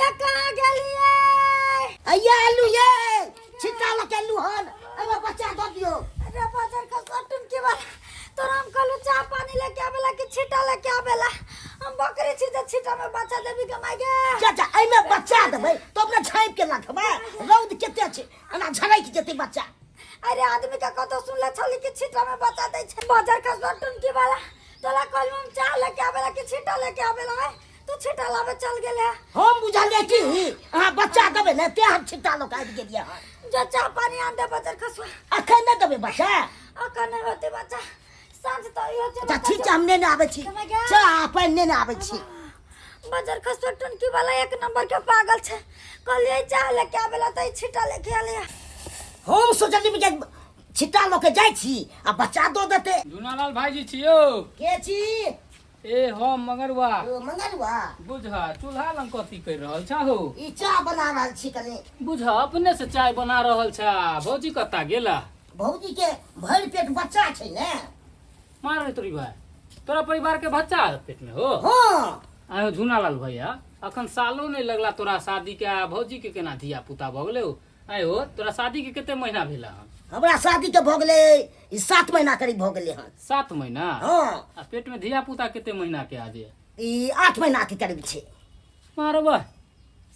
ये कहाँ गेलिए? अइया आलू ये छिट्टा लऽ के आलू हन, एहिमे बच्चा दऽ दियौ। अरे बाजार का सटन के वाला तोरा हम कहलू चाह पानी लेके आवेला कि छिट्टा लेके आवेला? हम बकरी छी जे छिट्टा में बच्चा देबी कमाई गे। चाचा एहिमे बच्चा देबै तब ने झाँपि के रखबै, रौद कते छै, एना झरकि जेतै बच्चा। अरे आदमी का कतो सुनले छली कि छिट्टा में बच्चा दै छै। बाजार का सटन के वाला तोरा कहलू हम चाह लेके आवेला कि छिट्टा लेके आवेला है, तू छिट्टा लावे चल गेले। हम बुझलियै कि अहाँ बच्चा देबै ने, तें हम छिट्टा लऽ कऽ आबि गेलियै हन। जो चाह पानी आन दे बजर खसुआ। अखन नहि देबै बच्चा? अखन नहि होतै बच्चा, साँझ तऽ इहो छै। अच्छा ठीक छै, हम नेने आबै छी चाह पानि, नेने आबै छी। बजर खसुआ टुनकी वाला एक नंबर के पागल छै। कहलियै चाह लेके आवेला तऽ ई छिट्टा लेके आले। हम सोचलियै जे छिट्टा लऽ के जाइ छी आ बच्चा दऽ देतै। झुनालाल भाईजी छियौ? के छी? ए हम मंगरुआ। ओ मंगरुआ, बुझा चूल्हा लग कथी कर रहल छा हो? ई चाह बना रहल छी कनी। बुझा अपने से चाय बना रहल छा, भौजी कत्ता गेला? भौजी के भरि पेट बच्चा छै ने। मार रे तोरी भाई, तोरा परिवार के बच्चा पेट में हो? हाँ। आयो झुनालाल भैया, अखन सालो नहीं लगला तोरा शादी के, आ भौजी के केना धिया पुता भऽ गेलै हो? आयो तोरा शादी के कते महीना भेला हन? हमरा शादी के भऽ गेलै ई 7 महीना करीब भऽ गेलै हन। 7 महीना? हाँ। आ पेट में धिया पुता कते महीना के आज? ई 8 महीना के करीब छै। मारबा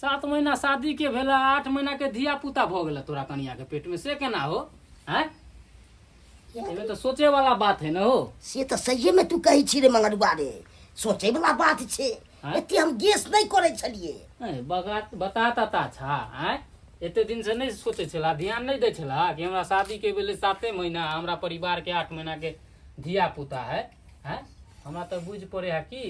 7 महीना शादी के भेला, 8 महीना के धिया पुता भऽ गेला तोरा कनिया के पेट में, से केना हो? हैं, एमे तो सोचे वाला बात है न हो। से तऽ सहिए में तू कहै छी रे मंगरुआ रे, सोचे वाला बात छै। आँय? एते हम गेस नहि करै छलियै। ऐ, बगा बता तता छा। आँय, एते दिन से नहि सोचै छला, ध्यान नहि दै छला कि हमरा शादी के भेलै 7 महीना, हमरा परिवार के 8 महीना के धिया पुता है। हैं, हमरा तऽ बुझि पड़े है कि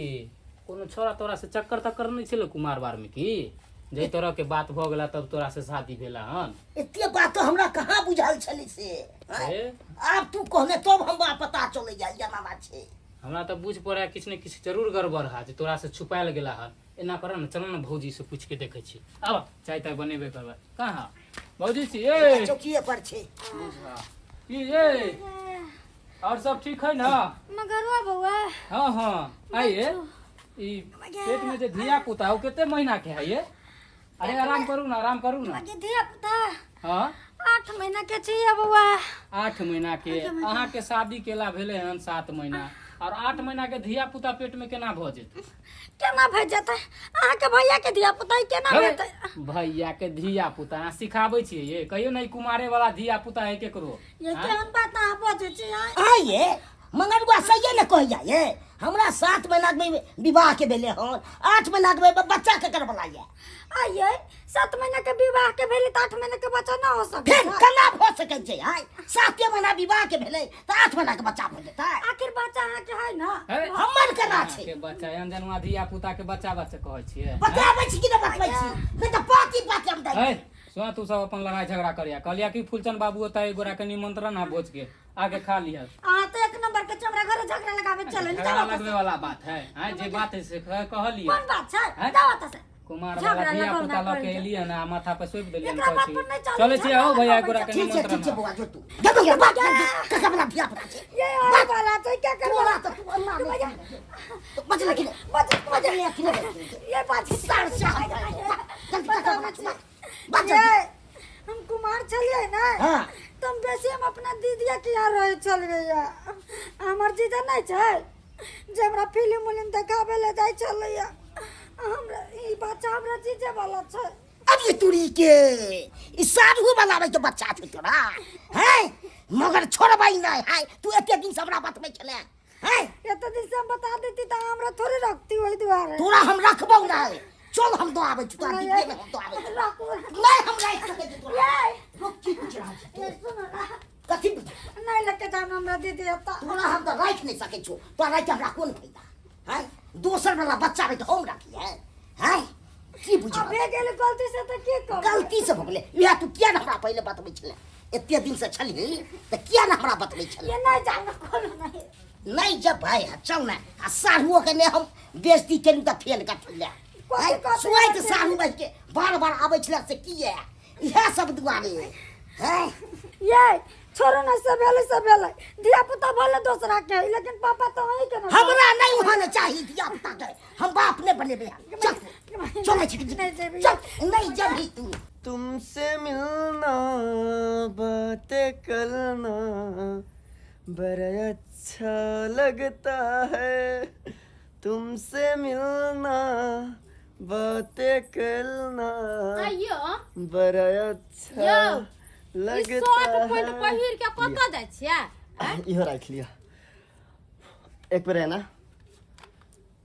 कोनो छोरा तोरा से चक्कर तक्कर नहि छलै कुमार बार में, कि जाहि तरह के बात भऽ गेला तब तोरा से शादी भेला हन। एते बात तऽ हमरा कहाँ बुझल छलै से। आँय? ए? आब तू कहने तब हमरा पता चलै या एना बात छै। हमरा तऽ बुझि पड़े किछु ने किछु जरूर गड़बड़ है जे तोरा से छुपायल गेला हन। एना कर ने, चल ने भौजी से पूछ के देखै छी। आब चाय ताय बनेबे करबै। कहाँ भौजी छी? ए चौकिए पर छै। की ए, और सब ठीक है ना? मगरवा बउआ। हाँ हाँ, आइए। ई पेट में जे धिया पुता हो कते महीना के है ये? अरे आराम करू ना, आराम करू ना। आगे धिया पुता हाँ 8 महीना के चाहिए बउआ। 8 महीना के? अहाँ के शादी केला भेले हन 7 महीना, और 8 महीना के धिया पुता पेट में केना भऽ जेतै? केना भऽ जेतै? अहाँ के भैया के धिया पुता ई केना हे, भेतै? भैया के धिया पुता अहाँ सिखाबै छियै ये? कहियो नहि कुमारे वाला धिया पुता है केकरो। ये केहन बात अहाँ बजै छी? आँय? आइए मंगरुआ सहिए ने कहैया ये, हमरा 7 महीना के विवाह के भेले हन, 8 महीना के बच्चा के करबला ये। आइए 7 महीना के विवाह के भेले तऽ 8 महीना के बच्चा न हो सकै? फेर केना भऽ सकै छै? आइ 7 महीना विवाह के भेलै तऽ 8 महीना के बच्चा भऽ जेतै? आखिर बच्चा अहाँ के है ना? हे, हमर केना छै? के बच्चा अनजनुआ धिया पुता के बच्चा बच्चा कहै छियै? बताबै छी कि नहि बतबै छी? नहि तऽ पाती पाती हम दै। हे सुना, तू सब अपन लड़ाई झगड़ा करिया। कहलिया कि फूलचंद बाबू ओतऽ एक गोरा के निमंत्रण है भोज के, आके खा लिया। अहाँ तो एक नंबर के चमड़ा घरे झगड़ा लगावे चले। झगड़ा लगबे वाला बात है? आँय, जे बात है से कहलियै। कोन बात छै? हैं? जाओ ओतऽ से। कुमार झगड़ा वाला धिया लगाओ पुता ना लऽ के करी। एलियै ना, माथा पर सौंप देलियै। एकरा बात पर नहीं चलै, चलै छी झगड़ा आओ भैया, लगाबै गोरा के ठीक छै, निमंत्रण ठीक छै है। बौआ, जो तू देखो ये बात कका वाला धिया पुता छै। ये आए वाला छै, क्या करबो? तोरा तऽ तू अन्ना नहि बजले कि नहि? बजे बजले कि नहि? ये बात सार सार जल्दी कका वाला छै। बात ये जल्दी। हम कुमार छलियै ने। हाँ। तो हम बेसी हम अपना दीदिया के यहाँ रहे छलियै। हमर जीजा नहीं छै जे हमरा फिल्म उलिम देखाबै लए जाइ छलैया। हमरा ई बच्चा हमरा जीजे वाला छै। अरे तुरी के, ई साधु वाला के बच्चा छै तोरा हैं, मगर छोड़बै नहि है। तू एते दिन से हमरा बतबै छले हैं? एते दिन से हम बता देती तऽ हमरा थोड़े रखती ओहि दुआरे। तोरा हम रखबौ नहि। चल, हम दऽ आबै छी तोरा दीदीए में, हम दऽ आबै छी। राखू। नहि, हम राखि सकै छी तोरा। ये रुक, की पूछि रहल छी तू? ये सुनो ना। कथी पूछ? नहि लके जाना हमरा दीदी एतऽ। तोरा हम तऽ राखि नहि सकै छौ। तोरा राखि हमरा कोन फायदा हैं? दोसर वाला बच्चा रहे हम रखी है हैं? की बुझ अब भे गेल गलती से तऽ की करबै? गलती से भऽ गेलै इएह। तू किया ने हमरा पहिले बतबै छले? एते दिन से छलही तऽ किया ने हमरा बतबै छले? ये नहि जाना कोनो नहि। नहि जब भाई, चल ने। आ साढ़ुओ के ने हम बेइज्जती केलहुँ तऽ फेल कथी लए? कथी कथी सुआइत कथी? साढ़ू बज के बार बार आबै छले से किया? इएह सब दुआरे हैं। ये छोड़ो ना, सब भेलै सब भेलै। धिया पुता भले दोसरा के है, लेकिन पापा तो अहीं के ना। हमरा नहीं होना चाही धिया पुता के, हम बाप नहीं बनेबै। चल। चलै छी। नहि जेबही। चल, नहि जेबही तू। तुमसे मिलना, बातें करना बड़ा अच्छा लगता है। तुमसे मिलना, बातें करना आइयो बड़ा अच्छा यौ, ई लगता शर्ट पैंट है। पहिर के कतऽ जाइ छियै? इहो राखि लिअ एक बेर, है ना?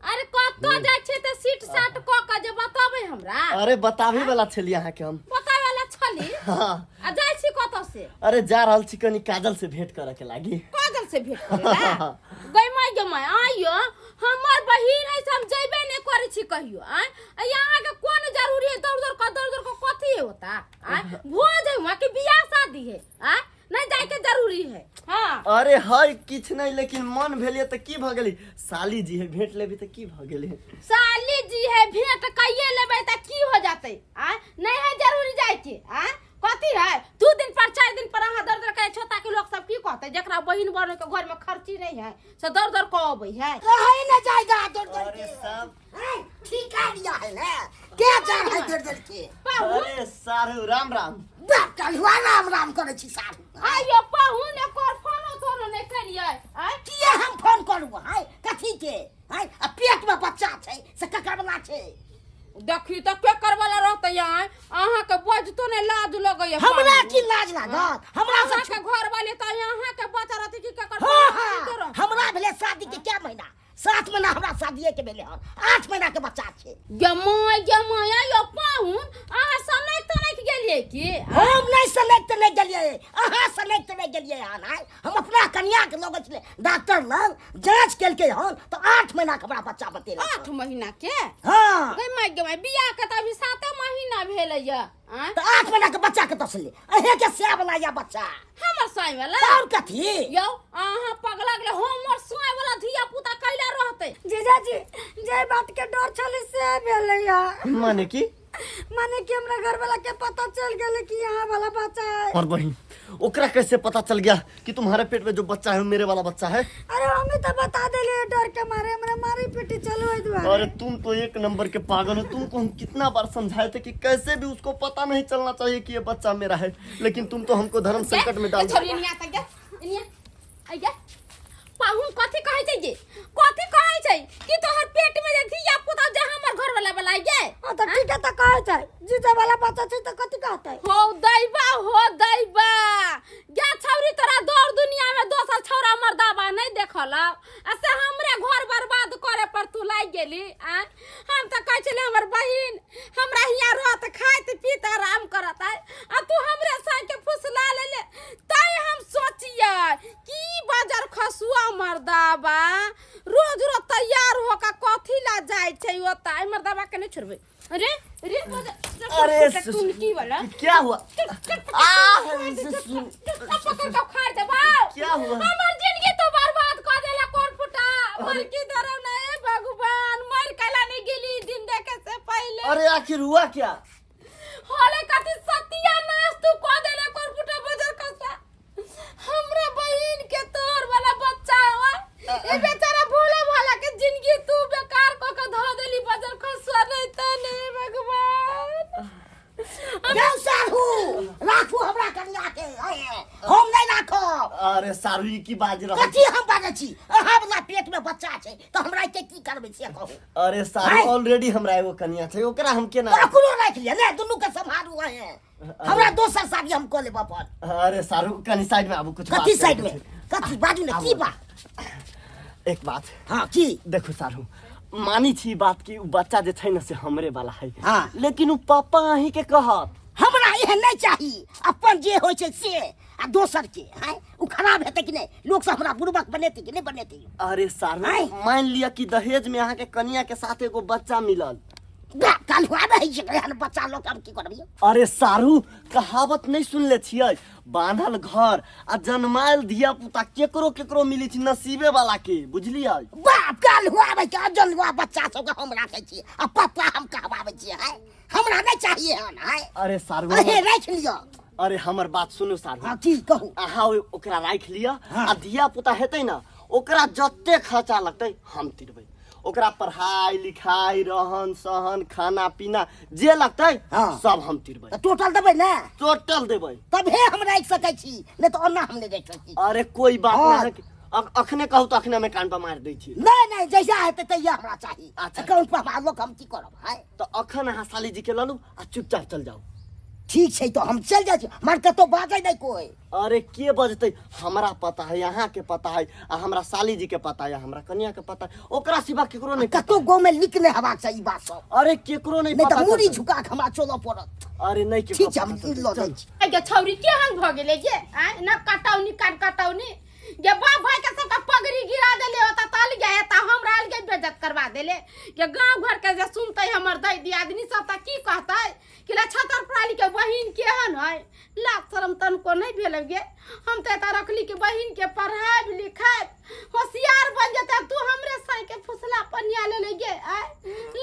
अरे, कतऽ जाइ छियै तऽ सीट साट कऽ के जे बतेबै हमरा। अरे, बताबी वाला छलियै अहाँके हम। बताबै वाला छली? हाँ। आ जाइ छी कतऽ से? अरे, जा रहल छी कनी काजल से भेंट करे के लागी। काजल से भेंट करै ला? गै माय, गै माय, आइयो हमर बहिन है से हम जइबे नहि करै छी कहियो। आँय, आ अहाँके कोन जरूरी है दौड़ दौड़ कऽ, दौड़ दौड़ कऽ? कथी है होता? आँय, भोज है वहाँ के, बियाह शादी है? आँय, नहीं जाए के जरूरी है, हाँ। अरे है किछु नहीं, लेकिन मन भेलिए तऽ की भऽ गेलै? साली जी है, भेंट लेबी तऽ की भऽ गेलै? साली जी है, भेंट कइये लेबै तऽ की हो जातै? आँय, नहीं है जरूरी जाए के। आँय, कथी है 2 दिन पर, 4 दिन पर अहाँ दौड़ दौड़ के छोता के? लोग सब की कहते? जकरा बहिन बन के घर में खर्ची नहीं है से दौड़ दौड़ के अबै है। कहीं न जाएगा दौड़ दौड़ अरे के। सब हैं? ठीक आ लिया है ना, के जा रहा है दौड़ दौड़ के? पाहुन। अरे सारू, राम राम। बाप कलुआ, राम राम करै छी सारू। आइयो पाहुन, एकर फोनो तोनो नहीं करियै? आँय। किया हम फोन करू? हाय, कथी के हाय? आ पेट में बच्चा छै से ककर वाला छै? देखी तऽ केकर वाला रहतै? आँय, अहाँके बजतो नहि लाज लगैया? हमरा पाहुन। की लाज लागत हमरा सब? अहाँके घर वाले तऽ अहाँके बच्चा रहतै कि केकर? हाँ हाँ, हमरा भेलै शादी के क्या महीना? 7 महीना हमरा शादीए के भेलै हन, 8 महीना के बच्चा छै। गे my, गे my, आइयो पाहुन, अहाँ सनक तनक गेलियै की? हम नहि सनक तऽ नहि गेलियै, अहाँ सनक तऽ नहि गेलियै हन। आइ हम अपना कनिया के लऽ गेल छलियै डॉक्टर लग, जाँच केलकै हन तऽ 8 महीना के हमरा बच्चा बतेलक। 8 महीना के? हाँ। गे my, गे my, बियाह के तऽ अभी 7 महीना भेलैया। आँय। तऽ 8 महीना के बच्चा के तसले अहे के से वाला या बच्चा। हमर साय वाला? और कथी? यौ, अहाँ पगला गेलै? हमर साय वाला धिया पुता कैला रहतै? जीजाजी, जे बात के डर छलै से भेलैया। माने की? माने कि हमरा घर वाला के पता चल गेलै कि यहाँ वाला बच्चा है। और बहन, ओकरा कैसे पता चल गया कि तुम्हारे पेट में जो बच्चा है वो मेरे वाला बच्चा है? अरे, हमें तो बता देलिए, डर के मारे हमरा मारी पीटी चलो एहि दुआरे। अरे, तुम तो एक नंबर के पागल हो। तुमको हम कितना बार समझाए थे कि कैसे भी उसको पता नहीं चलना चाहिए कि ये बच्चा मेरा है, लेकिन तुम तो हमको धर्म संकट में डाल छोरी, एनिया तक गे, एनिया आइ गे। पाहुन, कथी कहै छै जे? कथी कहै छै कि तोहर पेट में जे धिया पुता जे हमर घर वाला वाला गे? हाँ, तऽ ठीके तऽ कहै छै, जीजा वाला बच्चा छै तऽ कथी कहतै? हो दैबा, हो दैबा, गे छौरी, तोरा दौड़ दुनिया में दोसर छौरा मर्दाबा नहीं देखल आ से हमरे घर बर्बाद करे पर तू लागि गेली? आ हम तऽ कहै छलियै हमर बहिन हमरा हियाँ रहत, खाइत पीत आराम करत आय, आ तू हमरे संग के फुसला लेले। तैं हम सोचियै कि बाजार खसुआ मर्दाबा रोज रोज तैयार होकर कथी ला जाइ छै ओतऽ। एहि मर्दाबा के नहीं छोड़बै। अरे रे। अरे, तुनकी वाला। क्या हुआ? आ, पकड़ के उखाड़ देबौ। क्या हुआ? हमर जिंदगी तो बर्बाद कर देला कोर फुटा। मर की धरम ना, ए भगवान, मर कैला नहीं गेली दिन देखे से पहले? अरे, आखिर हुआ क्या? होले कथी? सत्यानाश तू कह देले कोर फुटा बजर कसा। हमरा बहिन के तोहर वाला बच्चा हुआ, ए बेचारा भोला भाला के जिंदगी तू बेकार क के धो देली बजर खसुआ। नहीं त नहीं, भगवान। जाउ साढ़ू, राखू हमरा कनिया के, हम नहि राखब। अरे सारू, ई की बाज रहल? कथी हम बाजै छी? अहाँ वाला पेट में बच्चा छै तऽ हमरा एते की करबै से कहू। अरे सारू, आय। ऑलरेडी हमरा एगो कनिया छै, ओकरा हम केना? ककरो राखि लिअ ने, दुनू के सम्हारू अहें। हमरा दोसर शादी हम कऽ लेब अपन। अरे सारू, कनी साइड में आबू, कुछ बात कथी करे साइड के में? छै। कथी बाजू ने, की बात? एक बात। हाँ, की? देखू सारू, मानी छी बात कि उ बच्चा जे छै ने से हमरे वाला है। हाँ। लेकिन उ पापा अहीं के कहत। हमरा एहन नहि चाही, अपन जे होइ छै से आ दोसर के हैं उ खराब हेतै कि नहि? लोक सब हमरा बुड़बक बनेतै कि नहि बनेतै? अरे सारू, आय। मान लिअ कि दहेज में अहाँ के कनिया के साथ एगो बच्चा मिलल। काल्हि आबै छै एहन बच्चा लोक, हम की करबै? अरे सारू, कहावत नहीं सुनले छियै? बान्हल घर आ जन्मायल धिया पुता केकरो केकरो मिलै छै, नसीबे वाला के, बुझलियै? बाप, काल्हि आबै छै अजन बच्चा सबके हम राखै छी आ पप्पा हम कहबाबै छियै। हैं, हमरा नहि चाहिए हन हैं। अरे सारू, अहे राखि लिअ। अरे, हमर बात सुनू सारू। हाँ, की कहू? अहाँ ओकरा राखि लिअ आ धिया पुता हेतै ने, ओकरा जते खर्चा लगतै हम तिरबै। ओकरा पढ़ाई लिखाई रहन सहन खाना पीना जे लगतै हाँ। सब हम तिरबै। तऽ टोटल देबै ने? टोटल देबै। तभे हम राखि सकै छी, नहि तऽ ओना हम नहि राखि सकै छी। अरे कोई बात हाँ। नहीं है। अखने कहू तऽ अखने हम कान पर मारि दै छी। नहि नहि, जहिया हेतै तहिया हमरा चाही। अच्छा। अकाउंट पर हमरा लोक हम की करब है? तऽ अखन अहाँ साली जी के लऽ लू आ चुपचाप चल जाउ। ठीक छै, तऽ हम चलि जाइ छी, मगर कतहु बाजै नहि कोइ। अरे के बजतै? हमरा पता है, अहाँ के पता है, आ हमरा साली जी के पता है, हमरा कनिया के पता है, ओकरा सिवा केकरो नहीं पता। कतहु गाँव में लीक नहि हेबाक चाही ई बात सब। अरे केकरो नहीं नहि पता तऽ मूड़ी चलतै। झुका के हमरा चलऽ पड़त। अरे नहीं, केकरो ठीक छै, हम पता चलतै। लऽ चल। जाइ छी। गे छौरी केहन भऽ गेलै गे आँय, न कटौनी कान कटौनी गे, बाप भाई के सबका पगड़ी गिरा देले, ओता तल गया ता हमरा अलगे बेइज्जत करवा देले गे। गांव घर के जे सुनते हमर दई दियादनी सब त की कहतै कि ला छतर प्राली के बहिन केहन है। लाज शरम तनको नहीं भेल गे। हम त एता रखली कि बहिन के पढ़ाइब लिखाइब होशियार बन जेतै, तू हमरे साई के फुसला पनिया ले ले गे आय।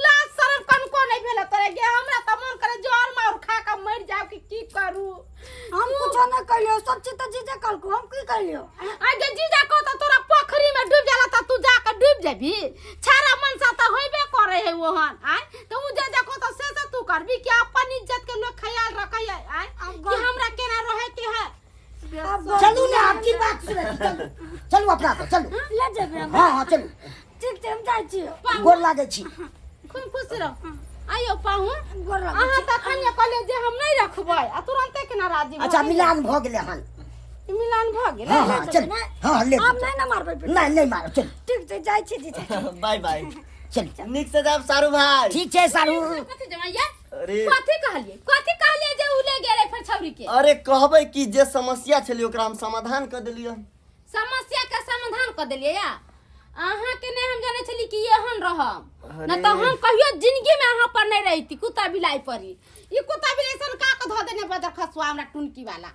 लाज शरम कनको नहीं भेल तोरे गे। हमरा त मन करे जर मार खा के मर जाओ कि की करू। हम कुछो नहीं कलियो, सब चीज तो जीजा कलको, हम की कलियो? आगे जीजा को तो तोरा पोखरी में डूब जाला त तू जाके डूब जेबी। छारा मनसा त होइबे करे है ओहन आय, त उ जे देखो त से तू करबी कि अपन इज्जत के लोग ख्याल रखे है आय, कि हमरा केना रहे के है। चलू ने, आप की बात सुनै छी, चलू चलू अपना तो चलू। ले जेबे हम? हाँ हाँ चलू। ठीक छै, हम जाइ छियो। गोर लागै छी। खूब खुश रहो। आइयो पाहु। गोर लागै अहाँ छी। त अखन कहलियै जे हम नहीं रखबै आ तुरंते केना राजी भऽ अच्छा गेलियै? मिलान भऽ गेलै हन। मिलान भऽ गेलै। हाँ हाँ चल, हाँ ले। आब नहीं ना मारबै? नहीं नहीं मारब, चल। ठीक छै, जाइ छी जीजा। बाय बाय। चल। नीक से जाब सारू भाई। ठीक छै सारू। कथी जमाइया? अरे कथी कहलियै, कथी कहलियै जे उ ले गेलै फेर छौरी के? अरे कहबै कि जे समस्या छलै ओकरा हम समाधान कऽ देलियै। समस्या के समाधान कऽ देलियै या अहाँ के नहीं हम जानै छली कि एहन रहम न तऽ हम कहियो जिंदगी में अहाँ पर नहीं रहिती। कुत्ता बिलाई परी ई कुत्ता बिलाई सन का के धऽ देने बदर खसुआ हमरा टुनकी वाला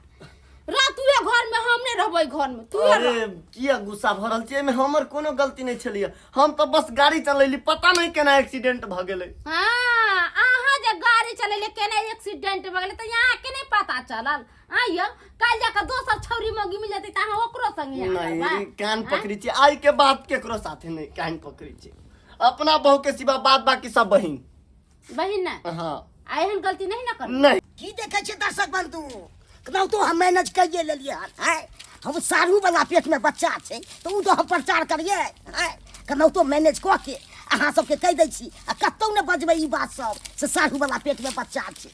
रात उहे घर में हम नहीं रहबै, घर में तू। अरे किया गुस्सा भरल छियै? एहिमे हमर कोनो गलती नहि छलैया, हम तऽ बस गाड़ी चलैली, पता नहि केना एक्सीडेंट भऽ गेलै। हाँ, अहाँ जे गाड़ी चलेले केना एक्सीडेंट भऽ गेलै तऽ यहाँ के नहीं पता चलल? आइयो काल्हि जाके दोसर छौरी मौगी मिल जेतै तऽ अहाँ ओकरो संगे आ नहीं रहबै। कान पकड़ी छी, आइ के बाद केकरो साथे नहीं, कान पकड़ी छी, अपना बहू के सिवा बाद बाकी सब बहिन। बहिन ने? हाँ। आ एहन गलती नहीं ना करबै। नहीं। की देखै छियै दर्शक बंधु, केनाहितो हम मैनेज करिए लेलियै हन। आँय, हम सारू वाला पेट में बच्चा छै तऽ ओ तऽ हम प्रचार करियै। आँय, केनाहितो मैनेज कऽ के अहाँ सबके कहि दै छी आ कतहु ने बजबै ई बात सब से सारू वाला पेट में बच्चा छै।